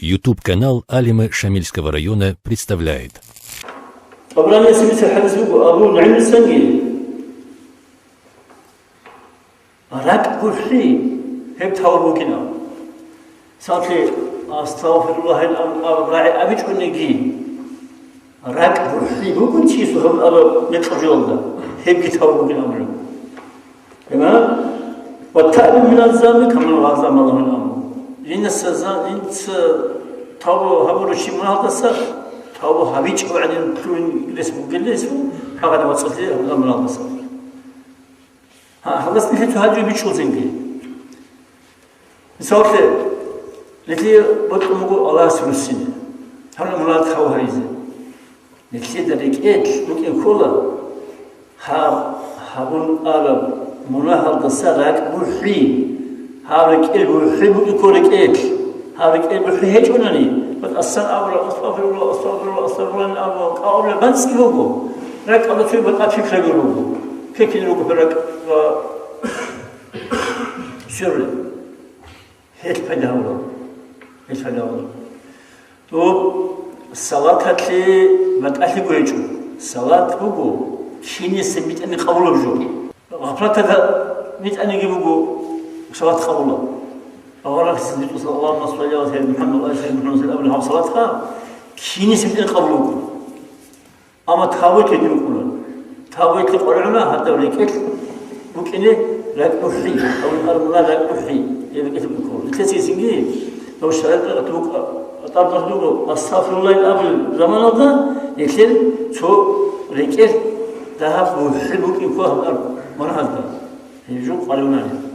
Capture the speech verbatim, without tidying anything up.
YouTube-канал Алимы Шамильского района представляет. ТӀабараниясе бицараб хӀадис буго, Абу НугӀаймицанги ракӀ гурхӀи гьеб тавбу бугин абун. Мисаллъи, «Астагъфируллагь» аб-, аб-, рагӀи абичӀониги, ракӀ гурхӀи бугин чиясул гьеб аб-, мекъаб жоялда, гьебги тавбу бугин абулеб. Гьеб, «Ва таъбу миназ-занби каман ла занба лагьу» абун. Инса за-, инса тавбу гьабурав чи мунагьалдаса, тавбу гьабичӀев гӀадин лъугьин рес бугелъул, гьагъадин вацӀцӀалъи гьабулеб мунагьалдаса. Гьа, гьалдаса нилъее цо гьадин бичӀчӀулзинги. Мисаллъи, нилъее бокьун буго Аллагьасе руссине, гьанна мунагьал тавбу гьабизе. Нилъеда рекӀелъ букӀин ккола гьаб гьабун араб мунагьалдаса ракӀ гурхӀи. Гьаб рекӀел гурхӀи букӀин ккола рекӀелъ. Гьаб рекӀел гурхӀи гьечӀунани, батӀасан абураб, «Астагъфируллагь, астагъфируллагь, астагъфируллагь» абун, къагӀулеб бацӀцӀи буго. РакӀалда цоги батӀа пикраби буго. Пикри руго ракӀ ва сверулеб. Гьелъ пайда гьабула. Гьелъ пайда гьабула. Доб салаталъе батӀалъиго гьечӀо. Салат буго киниса битӀани къабулаб жо. Гъафлаталда битӀаниги буго салат къабулаб. Аварагас битӀун, «Аллагьумма салли гӀала сайидина МухӀаммад ва гӀала сайидина МухӀаммад» абулеб гьаб салатха киниса битӀани къабул буго. Амма тавбу гьечӀин ккола. Тавбу гьечӀин къваригӀуна гьадаб рекӀелъ букӀине ракӀ гурхӀи, гьаб армуна ракӀ гурхӀи, гьеб рекӀелъ букӀин ккола. Нилъеца гьесинги, гьав шаригӀаталда гьатӀуб-, гьатӀуб буго, «Астагъфируллагь» абулеб заманалда, нилъер цо рекӀелъ дагьаб гурхӀи букӀин ккола гьаб ар-, мунагьазда. Гьеб жо къваригӀунани.